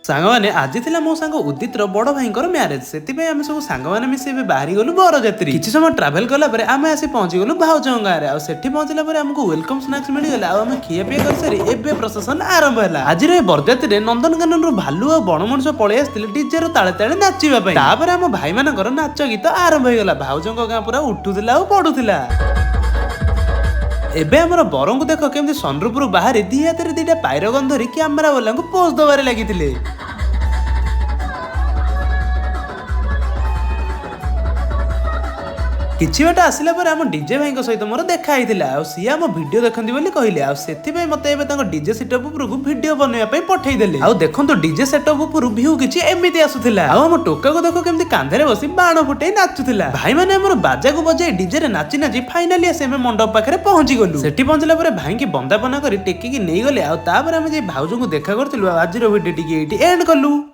ସାଙ୍ଗମାନେ, ଆଜି ଥିଲା ମୋ ସାଙ୍ଗ ଉଦିତର ବଡ ଭାଇଙ୍କର ମ୍ୟାରେଜ। ସେଥିପାଇଁ ଆମେ ସବୁ ସାଙ୍ଗମାନେ ମିଶି ଏବେ ବାହାରି ଗଲୁ ବରଯାତ୍ରୀ। କିଛି ସମୟ ଟ୍ରାଭେଲ କଲା ପରେ ଆମେ ଆସି ପହଞ୍ଚି ଗଲୁ ଭାଉଜଙ୍କ ଗାଁରେ। ଆଉ ସେଠି ପହଞ୍ଚିଲା ପରେ ଆମକୁ welcome snacks ମିଳିଗଲା। ଆଉ ଆମେ ଖିଆ ପିଆ କରିସାରି ଏବେ ପ୍ରସେସନ ଆରମ୍ଭ ହେଲା। ଆଜିର ଏ ବରଯାତ୍ରୀରେ ନନ୍ଦନକାନନରୁ ଭାଲୁ ଆଉ ବଣ ମଣିଷ ପଳେଇ ଆସିଥିଲେ ଡିଜେର ତାଳେ ତାଳେ ନାଚିବା ପାଇଁ। ତାପରେ ଆମ ଭାଇମାନଙ୍କର ନାଚ ଗୀତ ଆରମ୍ଭ ହେଇଗଲା। ଭାଉଜଙ୍କ ଗାଁ ପୁରା ଉଠୁଥିଲା ଆଉ ପଡୁଥିଲା। ଏବେ ଆମର ବରଙ୍କୁ ଦେଖ, କେମିତି ସନରୁଫରୁ ବାହାରି ଦି ହାତରେ ଦିଟା ପାଇରଗନ ଧରି କ୍ୟାମେରା ବାଲାଙ୍କୁ ପୋଜ ଦବାରେ ଲାଗିଥିଲେ। କିଛି ବାଟ ଆସିଲା ପରେ ଆମ ଡିଜେ ଭାଇଙ୍କ ସହିତ ମୋର ଦେଖା ହେଇଥିଲା। ଆଉ ସିଏ ଆମ ଭିଡିଓ ଦେଖନ୍ତି ବୋଲି କହିଲେ। ଆଉ ସେଥିପାଇଁ ମତେ ଏବେ ତାଙ୍କ ଡିଜେ ସେଟଅପ୍ ଉପରକୁ ଭିଡିଓ ବନେଇବା ପାଇଁ ପଠେଇଦେଲେ। ଆଉ ଦେଖନ୍ତୁ, ଡିଜେ ସେଟଅପ୍ ଉପରୁ ଭିଉ କିଛି ଏମିତି ଆସୁଥିଲା। ଆଉ ଆମ ଟୋକାକୁ ଦେଖ, କେମିତି କାନ୍ଧରେ ବସି ବାଣ ଫୁଟେଇ ନାଚୁଥିଲା। ଭାଇମାନେ ଆମର ବାଜାକୁ ବଜାଇ ଡିଜେରେ ନାଚି ନାଚି ଫାଇନାଲି ଆସି ଆମେ ମଣ୍ଡପ ପାଖରେ ପହଞ୍ଚି ଗଲୁ। ସେଠି ପହଞ୍ଚିଲା ପରେ ଭାଇଙ୍କି ବନ୍ଦାପନା କରି ଟେକିକି ନେଇଗଲେ। ଆଉ ତାପରେ ଆମେ ଯାଇ ଭାଉଜଙ୍କୁ ଦେଖା କରିଥିଲୁ। ଆଉ ଆଜିର ଭିଡିଓ ଟିକେ ଏଇଠି ଏଣ୍ଡ କଲୁ।